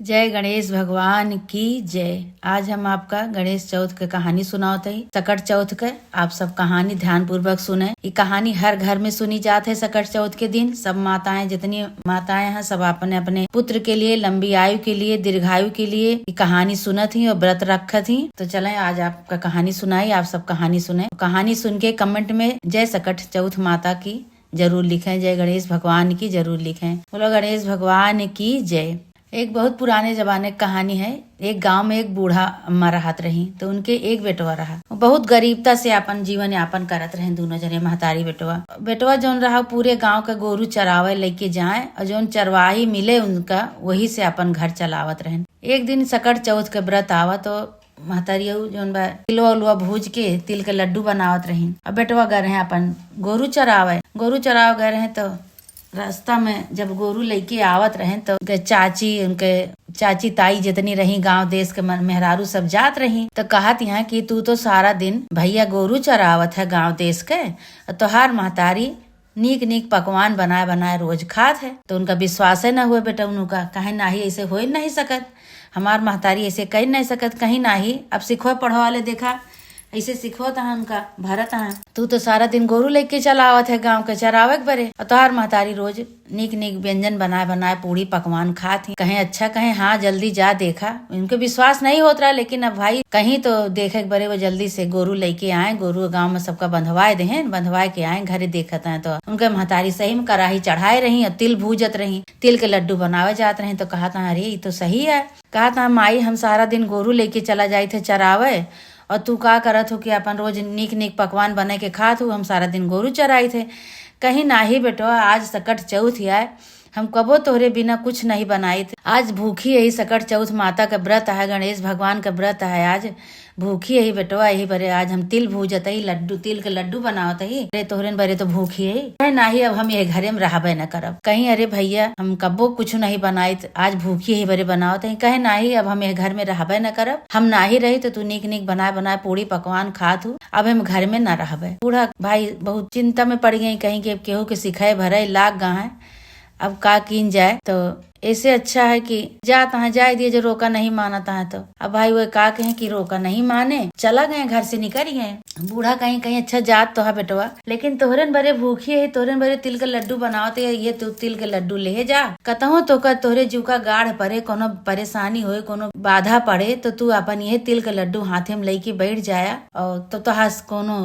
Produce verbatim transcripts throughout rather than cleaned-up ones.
जय गणेश भगवान की जय। आज हम आपका गणेश चौथ के कहानी सुनावत हई, सकट चौथ के। आप सब कहानी ध्यानपूर्वक सुने। ई कहानी हर घर में सुनी जात है सकट चौथ के दिन। सब माताएं, जितनी माताएं हैं, सब अपने अपने पुत्र के लिए, लंबी आयु के लिए, दीर्घायु के लिए ई कहानी सुनत ही और व्रत रखत ही। तो चलें, आज आपका कहानी सुनाई, आप सब कहानी सुने। कहानी सुन के comment में जय सकट चौथ माता की जरूर लिखें, जय गणेश भगवान की जरूर लिखें। बोलो गणेश भगवान की जय। एक बहुत पुराने जमाने की कहानी है। एक गांव में एक बूढ़ा अम्मा रहत रही, तो उनके एक बेटवा रहा। वो बहुत गरीबता से अपन जीवन यापन करत रहे, दोनों जने महतारी बेटवा। बेटवा जौन रहा, पूरे गांव के गोरू चरावे लेके जाए और जौन चरवाही मिले उनका, वही से अपन घर चलावत रहे। एक दिन सकट चौथ के व्रत आवा, तो महतारियऊ जौन बा, तिलवा उलवा भूज के तिल के लड्डू बनावत रही। अब बेटवा गए रहे अपन गोरू चरावे, गोरू चरावे गए रहे, तो रास्ता में जब गोरू लेके आवत रहे, तो उनके चाची, उनके चाची ताई जितनी रही, गांव देश के मन-, मेहरारू सब जात रही, तो कहत यहाँ कि तू तो सारा दिन भैया गोरू चरावत है गांव देश के, और तोहार महतारी नीक नीक पकवान बनाए बनाए रोज खात है। तो उनका विश्वासे न हुए बेटा उनका, कहे नाही, ऐसे हो ही नहीं सकत, हमार महतारी ऐसे कह नहीं सकत, कहीं नाही। अब सिखो पढ़ो वाले देखा, ऐसे सिखो तहाँ उनका भरत हैं। तू तो सारा दिन गोरू लेके चलावत है गांव के चरावे के बरे, और तोहार महतारी रोज नीक नीक व्यंजन बनाए बनाए पूड़ी पकवान खात ही। कहे अच्छा, कहे हाँ, जल्दी जा देखा। उनके विश्वास नहीं होत रहा, लेकिन अब भाई कहीं तो देखे के बरे वो जल्दी से गोरू लेके आए, गोरू गांव में सबका बंधवाए देहें, बंधवाए के आए, घरे देखत हैं तो उनके महतारी सही में कराही चढ़ाए रही और तिल भूजत रही, तिल के लड्डू बनावे जात रही। तो कहत हैं, अरे ये तो सही है। कहत हैं, माई हम सारा दिन गोरू लेके चला जाइत है चरावे, और तू का करत हो कि अपन रोज नीक नीक पकवान बने के खात हो, हम सारा दिन गोरू चराइत है। कहीं नाही बेटवा, आज सकट चौथ आए, हम कबो तोहरे बिना कुछ नहीं बनाइत। आज भूखी यही सकट चौथ माता के व्रत है, गणेश भगवान के व्रत है, आज भूखी यही बेटवा, यही बरे आज हम तिल भूजत ही, लड्डू, तिल के लड्डू बनावत ही। अरे तोहरे बरे तो भूखी है, कहे नाही अब हम यह घरे में रहबे न करब। कहीं अरे भैया हम कबो कुछ नहीं बनाइत, आज भूखी यही बरे बनावत ही। कहे नाही अब हम यह घर में रहबे न करब, हम नाही रही तो तू नीक नीक बनाए बनाए पूड़ी पकवान खात हूँ, अब हम घर में न रहबे। बूढ़ा भाई बहुत चिंता में पड़ गई, कहीं कि अब केहू के सिखाए भरे लाग गा है, अब का कीन जाए। तो ऐसे अच्छा है कि जात हैं, जाए दिए, जो रोका नहीं मानत हैं। तो अब भाई वो का कहें कि रोका नहीं माने, चला गए, घर से निकल गए। बूढ़ा कहीं कहीं अच्छा जात तो है बेटवा, लेकिन तोहरे बरे भूखी है, तोहरे बरे तिल के लड्डू बनावत है, ये तू तिल के लड्डू ले जा। कतहूँ तो का तोहरे जीव का गाढ़ पड़े, कोनो परेशानी होए, कोनो बाधा पड़े, तो तू अपन ये तिल के लड्डू हाथे में लेके बैठ जाया, और तो तोहार कोनो,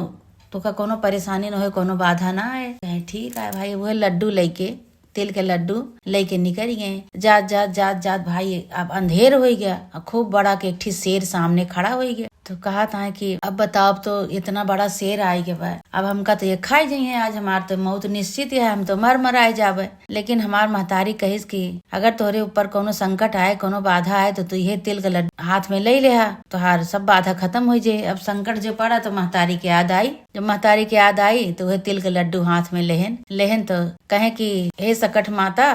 तोका कोनो परेशानी न होए, कोनो बाधा ना आए। कहे, ठीक है भाई। वह लड्डू लेके, तिल के लड्डू लेके निकल गए। जात जात जात जात भाई अब अंधेर हो गया, और खूब बड़ा के एक ठी शेर सामने खड़ा हो गया। तो कहत हैं कि अब बताओ, अब तो इतना बड़ा शेर आए के बा, अब हमका तो ये खाए जाइए, आज हमार तो मौत निश्चित है, हम तो मर मराए जाबे। लेकिन हमार महतारी कहिस कि अगर तोहरे ऊपर कोनो संकट आए, कोनो बाधा आए, तो तू ये तिल के लड्डू हाथ में ले लेहा, तोहार सब बाधा खत्म हो जाए। अब संकट जो पड़ा तो महतारी के याद आई, जब महतारी के याद आई तो वह तिल के लड्डू हाथ में लेहन, लेहन तो कहे कि हे सकट माता,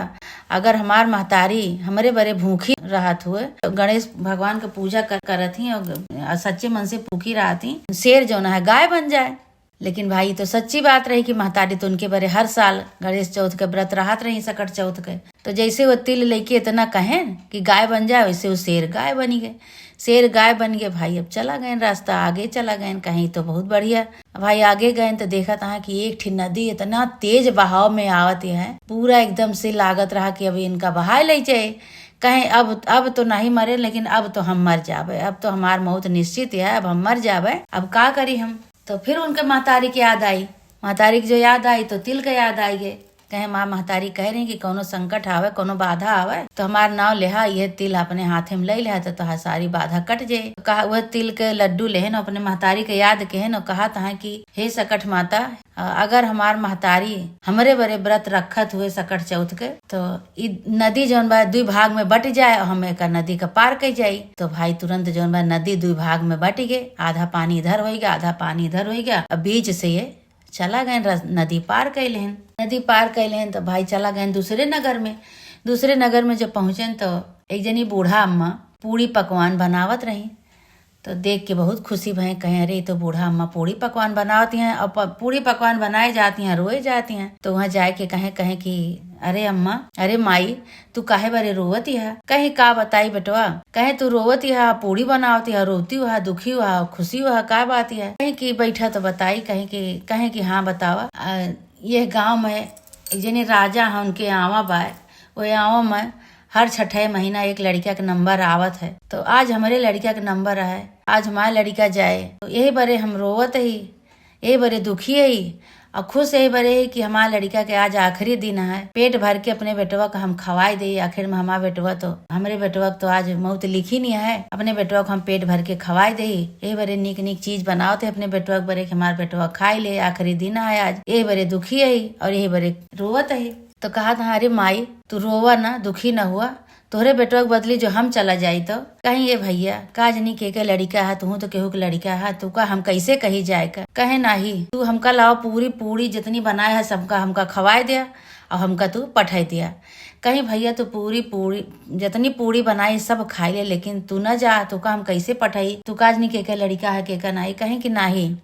अगर हमार महतारी हमरे बरे भूखी रहत हुए तो गणेश भगवान के पूजा कर, करत ही और, और सच्चे मन से भूखी रहत ही, शेर जौन है गाय बन जाए। लेकिन भाई, तो सच्ची बात रही कि महतारी तो उनके बरे हर साल गणेश चौथ के व्रत रहत रही, सकट चौथ के। तो जैसे वो तिल लेके इतना कहें कि गाय बन जाए, वैसे वो शेर गाय बनी गए। शेर गाय बन गए भाई, अब चला गए रास्ता, आगे चला गए, कहीं तो बहुत बढ़िया। अब भाई आगे गए तो देखत हैं कि एक ठी नदी इतना तेज बहाव में आवत है, पूरा एकदम से लागत रहा कि अभी इनका बहाए ले जाए। कहें अब, अब तो नहीं मरे, लेकिन अब तो हम मर जाबे, अब तो हमार मौत निश्चित है, अब हम मर जाबे, अब का करी हम। तो फिर उनके महतारी के याद आई, महतारी के जो याद आई तो तिल के याद आई गए। कहे माँ, महतारी कह रही कि कोनो संकट आवे, कोनो बाधा आवे, तो हमार नाव लेहा, ये तिल अपने हाथे में ले लेहा, तो तोहार सारी बाधा कट जाए। तो कहा, वह तिल के लड्डू लेहन, अपने महतारी के याद कहेन और कहा तहाँ कि हे सकट माता, अ, अगर हमार महतारी हमरे बरे व्रत रखत हुए सकट चौथ के, तो ई नदी जौन बा दुई भाग में बट जाए और हम एक नदी का पार कर जाई। तो भाई तुरंत जौन बा नदी दुई भाग में बट गए, आधा पानी इधर हो गया, आधा पानी इधर हो गया। अब बीच से ये चला गए, रस-, नदी पार कर लेहन। नदी पार कर लेहन तो भाई चला गए दूसरे नगर में। दूसरे नगर में जब पहुँचेन तो एक जनी बूढ़ा अम्मा पूड़ी पकवान बनावत रही। तो देख के बहुत खुशी भए, कहे, "अरे, ई तो बूढ़ा अम्मा पूड़ी पकवान बनावती हैं और प-, पूड़ी पकवान बनाए जाती हैं, रोए जाती हैं।" तो वहाँ जाए के कहे, कहे कि, "अरे अम्मा, अरे माई, तू काहे बरे रोवत ह?" कहे, "का बताई बेटवा?" कहे, "तू रोवत ह, पूड़ी बनावत ह, रोवती ह, दुखी ह, खुशी ह, का बात ह?" कहे कि, "बैठा तो बताई।" कहे कि, कहे कि, "हाँ, बतावा।" आ, यह गाँव में एक जने राजा हैं, उनके आवा बाय, वो आवा में हर छठे महीना एक लड़किया के नंबर आवत है। तो आज हमरे लड़किया के नंबर है, आज हमार लड़का जाए, तो यही बरे हम रोवत ही, यही बरे दुखी ही, और खुश यही बरे ही कि हमार लड़का के आज आखिरी दिन है। पेट भर के अपने बेटवा का हम खवाए दे, आखिर में हमार बेटवा तो, हमरे बेटवा के तो आज मौत लिखी नहीं है, अपने बेटवा को हम पेट भर के खवाए दे, यही बरे नीक नीक चीज बनावत है अपने बेटवा के बरे कि हमार बेटवा खाए ले, आखिरी दिन है आज, यही बरे दुखी ही और यही बरे रोवत ही। तो कहत ह, "अरे माई, तू रोवा ना, दुखी ना हुआ, तोहरे बेटवा के बदली जो हम चला जाई तो।" कहीं, "ए भैया, का जनी के के लड़िका है, तू तो केहू के लड़िका है, तू का हम कैसे कही जाए का?" कहे, "नाही, तू हमका लावा पूरी पूड़ी जितनी बनाए है सबका हमका खवाए दिया और हमका तू पठाई दिया।" कहीं, "भैया, तू पूरी पूड़ी, जितनी पूड़ी बनाई सब खाई ले, लेकिन तू ना जा, तू का हम कैसे पठाई? तू का जनी के के लड़िका है, के का नाही?" कहीं कि, "नाही,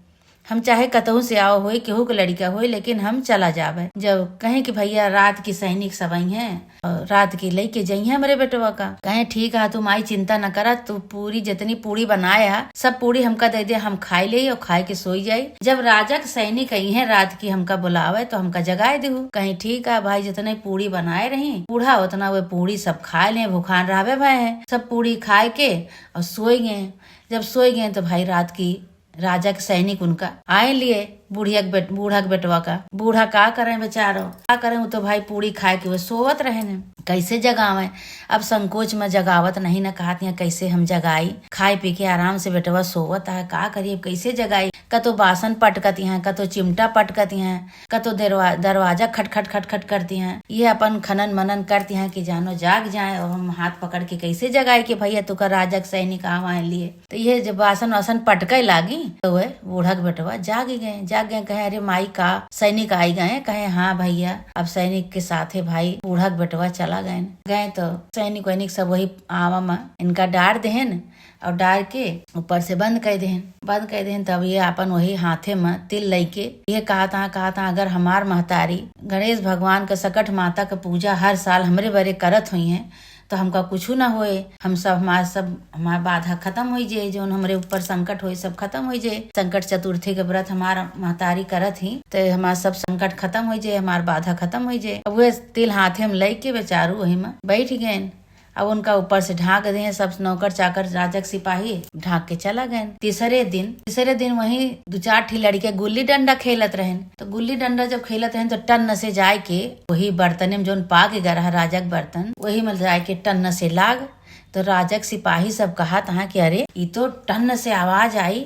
हम चाहे कतहूँ से आओ होई, केहू के लड़िका होई, लेकिन हम चला जाबे।" जब कहे कि, "भैया, रात की सैनिक सब आई हैं और रात की लइके जइहें हमरे बेटवा का।" कहे, "ठीक है, तू माई चिंता न करा, तू पूरी जितनी पूड़ी बनाए है, सब पूड़ी हमका दे दे, हम खाई ले और खाए के सोई जाई। जब राजा के सैनिक आई हैं रात की हमका बुलावे, तो हमका जगाए देहू।" कहे, "ठीक है भाई, जितने पूड़ी बनाए रही, बूढ़ा उतना वे पूड़ी सब खाए ले, भूखान रहबे भए हैं।" सब पूड़ी खाए के और सोई गए। जब सोई गए, तो भाई रात की राजा के सैनिक उनका आए लिए बुढ़िया के बेट-, बूढ़ा के बेटवा का। बूढ़ा का करें बेचारो, का करें, वो तो भाई पूड़ी खाए के वो सोवत रहे ने, कैसे जगावें? अब संकोच में जगावत नहीं न, कहत हैं, "कैसे हम जगाई? खाए पी के आराम से बेटवा सोवत है, का करी, अब कैसे जगाई?" कतो बासन पटकती हैं, कतो चिमटा पटकती हैं, कतो दरवा-, दरवाजा खटखट खटखट करती हैं। ये अपन खनन मनन करती हैं कि जानो जाग जाए और हम हाथ पकड़ के कैसे जगाए कि भैया तुका राजा के सैनिक आवा है लिए। तो ये जब बासन वासन पटके लागी, तो वह बूढ़ा के बेटवा जाग गए, जाग गए, कहे, "अरे माई, का सैनिक आई गए?" कहे, "हाँ भैया।" अब सैनिक के साथे भाई बूढ़ा के बेटवा चला गए। गए तो सैनिक वैनिक सब वही आवा में इनका डार देहन और डार के ऊपर से बंद कर देहन, बंद कर देहन। तब ये आपन वही हाथे में तिल लइके ये कहत ह, कहत ह, "अगर हमार महतारी गणेश भगवान के, सकट माता के पूजा हर साल हमरे बरे करत हुई हैं, तो हमका कुछू ना होए, हम सब, हमार सब, हमार बाधा खत्म होइ जाए, जौन हमरे ऊपर संकट होए सब खत्म होइ जाए। संकट चतुर्थी के व्रत हमार महतारी करत ही, तो हमार सब संकट खत्म होइ जाए, हमार बाधा खत्म होइ जाए।" अब वे तिल हाथे में लइके बेचारू वही में बैठ गए। अब उनका ऊपर से ढाँक देहन सब नौकर चाकर, राजा के सिपाही ढाँक के चला गए। तीसरे दिन, तीसरे दिन वही दो चार ठी लड़िके गुल्ली डंडा खेलत रहेन। तो गुल्ली डंडा जब खेलत रहेन तो टन्न से जाए के वही बर्तने में जौन पाक गए रहा राजा के बर्तन, वही में जाए के टन्न से लाग। तो राजा के सिपाही सब कहत ह कि "अरे, ई तो टन्न से आवाज आई,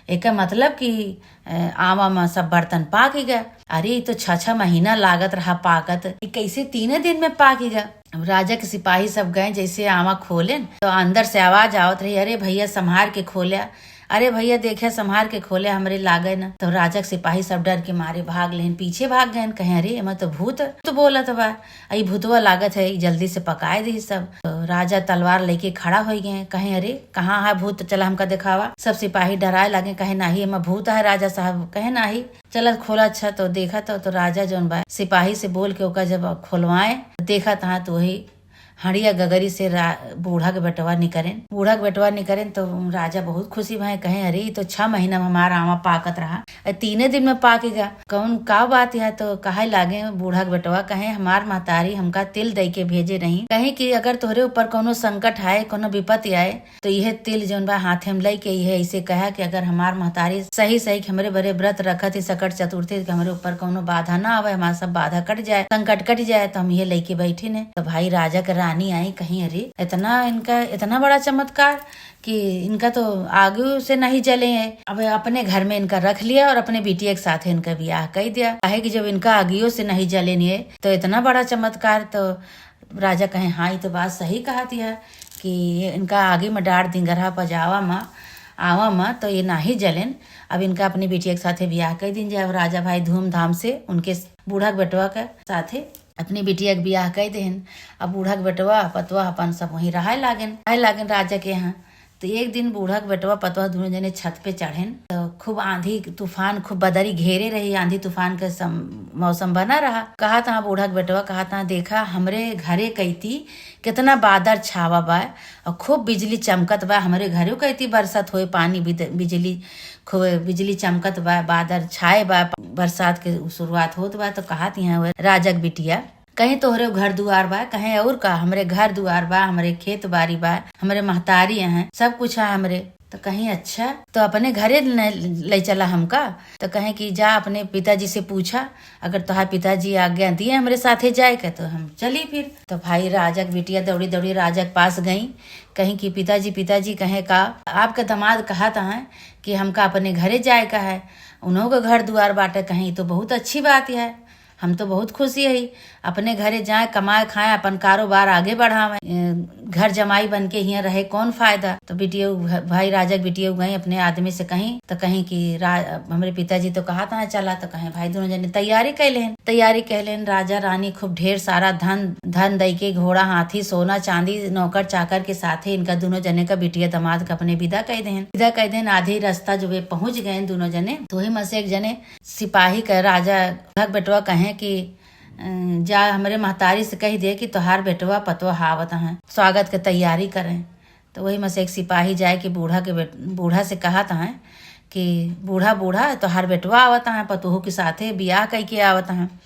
एकर मतलब कि, अ, आमा में सब बर्तन पाक गए। अरे, ई तो छह छह महीना लागत रहा पाकत, ई कैसे तीने दिन में पाक गए?" अब राजा के सिपाही सब गए जैसे आमा खोलेन, तो अंदर से आवाज आवत रही, "अरे भैया, संभार के खोल्या, अरे भैया, देखे, संभार के खोल्या, हमरे लागे न।" तो राजा के सिपाही सब डर के मारे भाग लेन, पीछे भाग गए, कहे, "अरे, एमा तो भूत, भूत बोलत बा, ई भूतवा लागत है, ई जल्दी से पकाए दी सब।" तो राजा तलवार लेके खड़ा हो गए, कहे, "अरे, कहाँ है भूत? चला हमका दिखावा।" सब सिपाही डराए लागे, कहे, "नाही, एमा भूत है राजा साहब।" कहे, "नाही।" चलत खोला, अच्छा, तो देखा तो, तो राजा जौन बा, सिपाही से बोल के ओका जब खोलवाए, देखा तहाँ तो वही हड़िया गगरी से रा-, बूढ़ा के बेटवा निकरेन। बूढ़ा के बेटवा निकरेन तो राजा बहुत खुशी भए, कहे, "अरे, ई तो छह महीना में हमार आमा पाकत रहा, ए, तीने दिन में पाक गया, कौन का बात है?" तो कहे लागे बूढ़ा के बेटवा, कहे, "हमार महतारी हमका तिल दे के भेजे रही, कहे कि अगर तोहरे ऊपर कौनो संकट आए, कौनो विपत्ति आए, तो यह तिल जौन बा हाथे में लइके यह ऐसे कहा कि अगर हमार महतारी सही सही के हमरे बरे व्रत रखत ही सकट चतुर्थी के हमरे ऊपर कौनो बाधा ना आवे, हमार सब बाधा कट जाए, संकट कट जाए, तो हम यह लइके बैठिन है।" तो भाई राजा के रानी आई, कहीं, "अरे, इतना इनका, इतना बड़ा चमत्कार कि इनका तो आगियो से नहीं जले हैं।" अब अपने घर में इनका रख लिया और अपने बिटिया के साथ इनका ब्याह कर दिया। काहे कि जब इनका आगियो से नहीं जले नहीं है, तो इतना बड़ा चमत्कार तो राजा कहे, "हाँ, ई तो बात सही कहत है कि इनका आगी में डार दिंगरहा पजावा में, आवा में, तो ये नाही जलेन। अब इनका अपनी बिटिया के साथे बियाह कर दीन जाए।" अब राजा भाई धूमधाम से उनके बूढ़ा के बेटवा के साथे अपनी बिटिया के बियाह कर देहन। अब बूढ़ा के बेटवा, पतवा अपन सब वहीं रहे लागेन, रहे लागेन राजा के यहाँ। तो एक दिन बूढ़ा के बेटवा पतोह दुनो जने छत पे चढ़ेन, तो खूब आंधी तूफान, खूब बदरी घेरे रही, आंधी तूफान के सम-, मौसम बना रहा। कहत हैं बूढ़ा के बेटवा, कहत हैं, "देखा, हमरे घरे कइती केतना बादर छावा बा और खूब बिजली चमकत बा, हमरे घरे कइती बरसत होए पानी, बिद-, बिजली, खूब बिजली चमकत बा, बादर छाए बा, बरसात के शुरुआत होत बा।" तो कहत हैं राजा के बिटिया, "कहीं तोहरे घर दुआर बा, कहीं और का, हमरे घर दुआर बा, हमरे खेत बारी बा, हमरे महतारी हैं, सब कुछ है हमरे।" तो कहीं, "अच्छा, तो अपने घरे न-, ले चला हमका।" तो कहें कि, "जा अपने पिताजी से पूछा, अगर तोहार पिताजी आज्ञा दिए हमरे साथे जाए के तो हम चली फिर।" तो भाई राजा के बिटिया दौड़ी दौड़ी राजा के पास गई, कहीं कि, "पिताजी, पिताजी," कहें, "का?" "आपका दामाद कहत हैं कि हमका अपने घरे जाए का है, उन्हों का घर दुआर बाटे।" कहीं, "तो बहुत अच्छी बात है, हम तो बहुत खुशी है, अपने घरे जाए, कमाए खाए, अपन कारोबार आगे बढ़ावे, ए, घर जमाई बन के हियाँ रहे, कौन फायदा?" तो बिटिया, भाई राजा के बिटिया गई अपने आदमी से कहीं, तो कहीं कि रा-, "हमरे पिताजी तो कहत हैं चला।" तो कहें, भाई दुनो जने तैयारी कइ लेन, तैयारी कइ लेन। राजा रानी खूब ढेर सारा धन, धन दई के घोड़ा, हाथी, सोना, चांदी, नौकर, चाकर के साथे इनका दुनो जने का बिटिया दामाद का अपने विदा कइ देन। विदा कइ देन, आधी रास्ता जो वे पहुँच गए दुनो जने, तो वही में से एक जने सिपाही का राजा का बेटवा कहें कि, "अ, जा हमरे महतारी से कहि दे कि तोहार बेटवा पतोह आवत हैं, स्वागत के तैयारी करें।" तो वही में से एक सिपाही जाए कि बूढ़ा के बेट-, बूढ़ा से कहत हैं कि, "बूढ़ा, बूढ़ा, तोहार बेटवा आवत हैं, पतोहू के साथे बियाह कइ के आवत हैं।"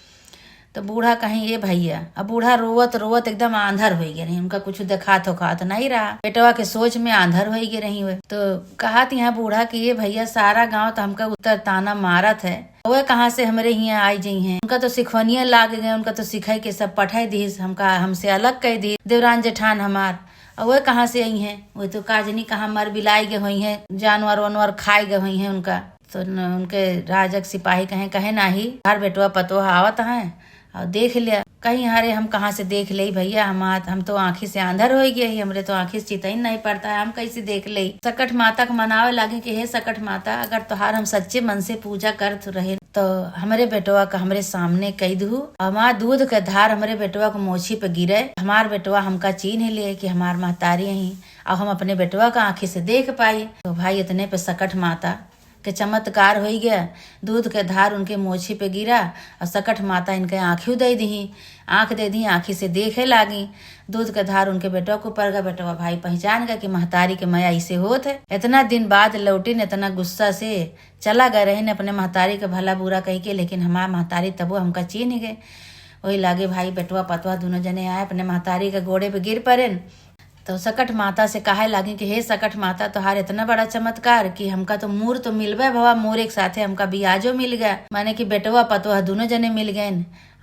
तो बूढ़ा कहीं, "ए भैया," अब बूढ़ा रोवत रोवत एकदम आंधर होइ गए रही, उनका कुछ देखात होखात नहीं रहा, बेटवा के सोच में आंधर होइ गए रही हुए। तो कहत हैं बूढ़ा कि, "ए भैया, सारा गांव तो हमका उत्तर ताना मारत है, वे कहाँ से हमरे हियाँ आई जइहैं? उनका तो सिखवनिया लाग गए, उनका तो सिखाई के सब पठाई दिहिस, हमका, हमसे अलग कइ दिहिस देवरान जेठान हमार। और वे कहाँ से अइहैं? वे तो का जनी कहाँ मर बिलाई गए होइहैं, जानवर वानवर खाए गए होइहैं उनका।" तो न-, उनके राजा के सिपाही कहें, "कहे नाही, हर बेटवा पतोह आवत हैं और देख लिया।" कहीं, "अरे, हम कहाँ से देख लेई भैया, हम आ-, हम तो आँखी से आंधर होइ गए ही, हमरे तो आँखी से चितइन नहीं पड़ता है, हम कैसे देख लेई?" सकट माता के मनावे लागे कि, "हे सकट माता, अगर तोहार हम सच्चे मन से पूजा करत रहे तो हमरे बेटवा का हमरे सामने कइ दहू, हमार दूध के धार हमरे बेटवा के मोछी पे गिरे, हमार बेटवा हमका चीन्ह ले कि हमार महतारी ही, और हम अपने बेटवा का आँखी से देख पाई।" तो भाई, इतने पे सकट माता के चमत्कार होइ गया। दूध के धार उनके मोछी पे गिरा और सकट माता इनके आँखियों दइ दिही, आँख दइ दिही, आँखी से देखे लागी। दूध के धार उनके बेटवा के ऊपर गए, बेटवा भाई पहचान गए कि महतारी के मया इसे होत है। इतना दिन बाद लौटिन, इतना गुस्सा से चला गए रहिन अपने महतारी के भला बुरा कहि के, लेकिन हमार महतारी तबो हमका चीन्ह गए। वही लागे भाई बेटवा पतवा दुनो जने आए, अपने महतारी के गोड़े पे गिर पड़ेन। तो सकट माता से कहे लागिन कि हे सकट माता, तोहार इतना बड़ा चमत्कार कि हमका तो मूर तो मिलबे भवा, मूर एक साथे हमका बियाजो मिल गया, माने कि बेटवा पतोह दुनो जने मिल गए,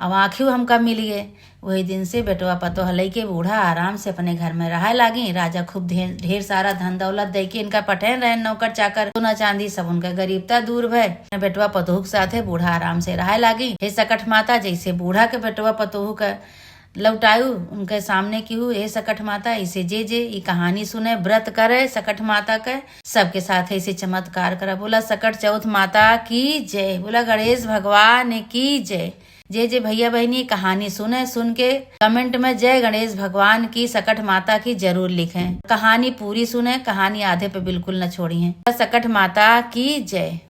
अब आँखियों हमका मिल गए। वही दिन से बेटवा पतोह लइके बूढ़ा आराम से अपने घर में रहे लागी। राजा खूब ढेर, ढेर सारा धन दौलत दे के इनका पठेन रहे, नौकर चाकर, सोना चांदी, सब उनका गरीबता दूर भय। बेटवा पतोह के साथे बूढ़ा आराम से रहे लागी। हे सकट माता, जैसे बूढ़ा के बेटवा पतोह का लौटायु उनके सामने की हूँ, हे सकट माता, इसे जे जे ई कहानी सुने, व्रत करे सकट माता के, सबके साथ ऐसे चमत्कार करा। बोला सकट चौथ माता की जय, बोला गणेश भगवान की जय। जे जे भैया बहिनी कहानी सुने, सुन के comment में जय गणेश भगवान की, सकट माता की जरूर लिखें। कहानी पूरी सुने, कहानी आधे पे बिल्कुल न छोड़िहें। सकट माता की जय।